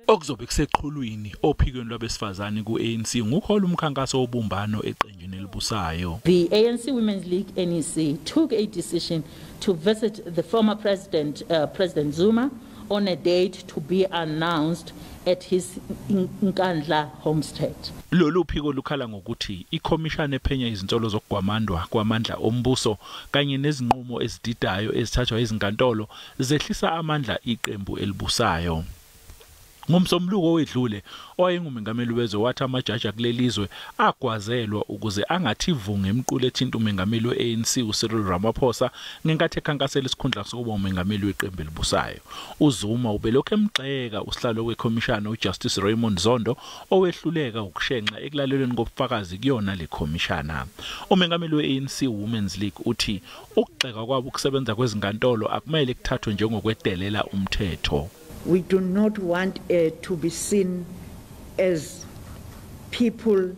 Okuzobe kuseqhulwini ophikweni lwabesifazane ku-ANC nguhola umkhankaso wobumbano eqenjini elibusayo. The ANC Women's League NEC took a decision to visit the former president, President Zuma, on a date to be announced at his Nkandla homestead. Lolu phiko lukhala ngokuthi ikhomishana ephenya izinsolo zokugwamandwa kwamandla ombuso kanye nezinqumo ezididayo ezithathwa izinkantolo zehlisa amandla iqembu elibusayo. Ngomsombuluko wedlule owayengumengameli wezwe wathi amajaji akulelizwe agwazelwa ukuze angathi vunge emqulu ethinta umengameli we-ANC uCyril Ramaphosa ngenkathi ekhankasela isikhundla sokuba umengameli weqembu elibusayo. UZuma ubelokhu emgxeka usihlalo wekhomishana uJustice Raymond Zondo owehluleka ukushenxa ekulalelweni kobufakazi kuyona le khomishana. Umengameli we-ANC Women's League uthi ukugxeka kwabo ukusebenza kwezinkantolo akumele kuthathwe njengokwedelela umthetho. We do not want to be seen as people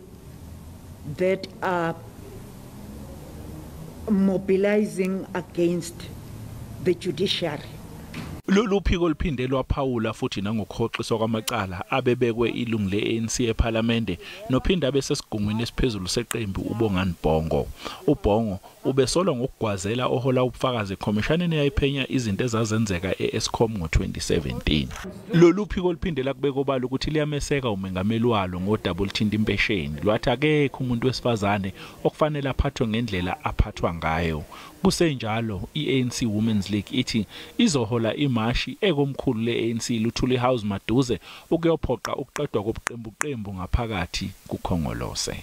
that are mobilizing against the judiciary. Lolu phiko liphinde lwaphawula futhi nangokuhoxiswa kwamacala abebekwe ilungu le-ANC ePhalamende nophinda abe sesigungwini esiphezulu seqembu uBongani Bongo. UBongo ubesolwa ngokugwazela ohola ubufakazi ekhomishaneni eyayiphenya izinto ezazenzeka e-Eskom ngo-2017. Lolu phiko liphinde lakubeka obala ukuthi liyameseka umengameli walo ngodaba oluthinta impesheni, lwathi akekho umuntu wesifazane okufanele aphathwe ngendlela aphathwa ngayo. Kusenjalo, i-ANC Women's League ithi izohola imashi ekomkhulu le-ANC Luthuli House maduze ukuyophoqa ukuqedwa kobuqembuqembu ngaphakathi kuKhongolose.